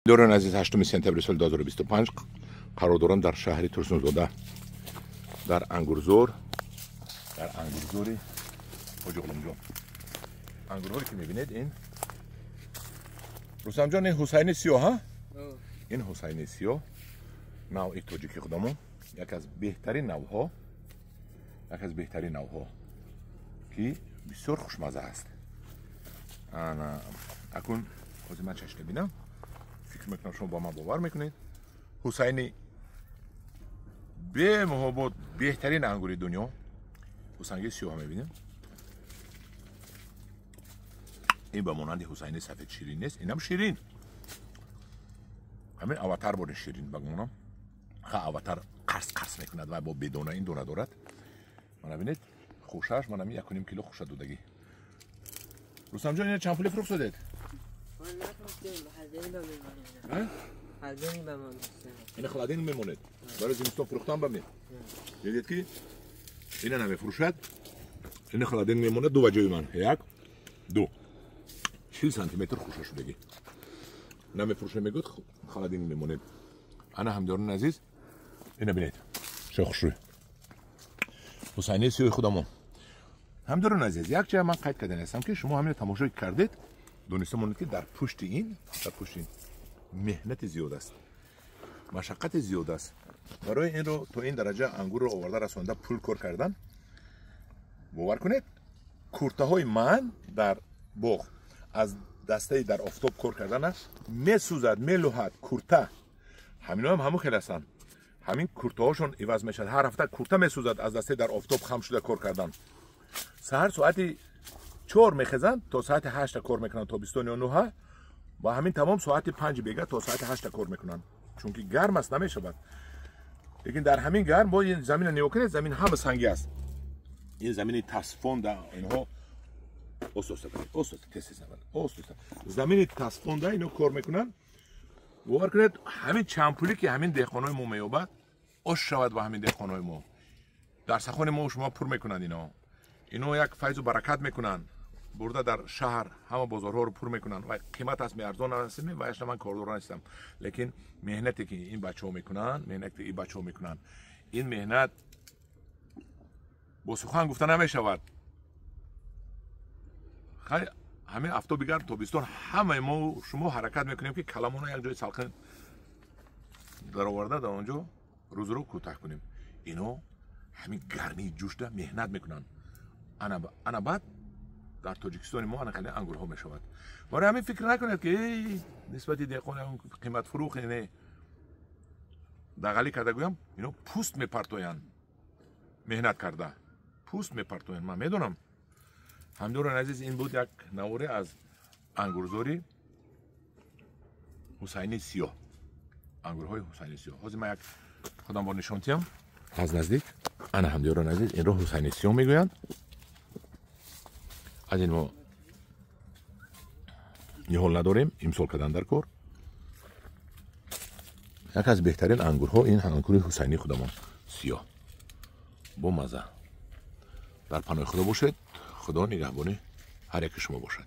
Дорон азиз, 8 сентябри соли 2025 қарор дорам дар шаҳри Турсунзода, дар ангурзор, дар ангурзори Ҳоҷи Ғуломҷон. Ангурҳое ки мебинед, ин Рустамҷон, ин Ҳусайни Сиёҳ, ҳа? Ин Ҳусайни Сиёҳ, навъи тоҷики худамон, яке аз беҳтарин навъҳо, яке аз беҳтарин навъҳо, ки бисёр хушмаза аст. Ана акун ҳозир ман чашида бинам, фикр мекунам, шумо ба ман бовар мекунед. Ҳусайни бемуҳобот беҳтарин ангури дунё, Ҳусайни Сиёҳ мебинем. Ин ба монанди Ҳусайни сафед ширин нест, инам ширин. Ҳамин аватар бори ширин ба гумонам. Ха, аватар қарс қарс мекунад ва бо бедона, ин дона дорад. Мана бинед, хушаш, ман ҳамин 1,5 кило хуша додагӣ. Рустамҷон, ина чанд пули фурӯхт додед? Ина холодильник мемонед. Барои зимистон фурӯхтан ба ме. Дидед ки ина намефурӯшад. Ина холодильник мемонад ду ваҷои ман. Як, ду. 40 сантиметр хуша шудагӣ. Намефурӯша, мегӯяд, холодильник мемонед. Ана ҳамдиёрони азиз, ина бинед. Чӣ хушрӯй. Ҳусайни Сиёҳи худамон. Ҳамдиёрони азиз, як чиз ман қайд кардан ҳастам, ки шумо ҳамин тамошо кардед, дониста монед, ки дар пушти ин меҳнати зиёд аст, машаққати зиёд аст. Барои инро то ин дараҷа ангурро оварда расонда, пул кор кардан, бовар кунед, куртаҳои ман дар боғ аз дастаи дар офтоб кор карданаш месӯзад, мелӯҳад курта. Ҳаминоам ҳамон хел ҳастанд, ҳамин куртаҳошон иваз мешавад. Ҳар ҳафта курта месӯзад аз дастаи дар офтоб хам шуда кор кардан. Саҳар соати 4 мехезанд, то соати 8 кор мекунанд, то бистон ё нӯҳа, ва ҳамин тамом соати 5 бега то соати 8 кор мекунанд, чунки гарм аст, намешавад. Лекин дар ҳамин гарм бо ин замина нигоҳ кунед, замин ҳама сангӣ аст. Ин замини тасфонда инҳо, оста-оста, оста-оста, тез тез, оста-оста, замини тасфонда ино кор мекунанд. Бовар кунед, ҳамин чандпулӣ ки ҳамин деҳқонои мо меёбад, ош шавад ба ҳамин деҳқонои мо, дар сахони мо шумо пур мекунанд. Ино як файзу баракат мекунанд, бурда дар шаҳр ҳама бозорҳоро пур мекунанд. Ва қимат аст, арзон аст, ва яшна ман кордор нестам, лекин меҳнате ки ин бачаҳо мекунанд, меҳнате ин бачаҳо мекунанд, ин меҳнат бо сухан гуфта намешавад. Хай, ҳамин афтоби гарм тобистон ҳамаи мо шумо ҳаракат мекунем, ки каламона як ҷои салқин дароварда, дар он ҷо рӯзро кӯтаҳ кунем. Ино ҳамин гармии ҷӯшда меҳнат мекунанд. Ана баъд дар Тоҷикистони мо ана хеле ангурҳо мешавад. Барои ҳамин фикр накунед, ки нисбати деҳқон қиматфурӯх, не, дағалӣ карда гӯям, ино пӯст мепартоянд, меҳнат карда пӯст мепартоянд, ман медонам. Ҳамдиёрони азиз, ин буд як наворе аз ангурзори Ҳусайни Сиёҳ, ангурҳои Ҳусайни Сиёҳ. Ҳозир ман як худам бор нишон тиҳам аз наздик. Ана, ҳамдиёрони азиз, инро Ҳусайни Сиёҳ мегӯянд. Аз ин мо ниҳол надорем, имсол кардан дар кор. Яке аз беҳтарин ангурҳо ин ангури Ҳусайни худамон, сиёҳ, бо маза. Дар паноҳи Худо бошед, Худо нигаҳбони ҳар яки шумо бошад.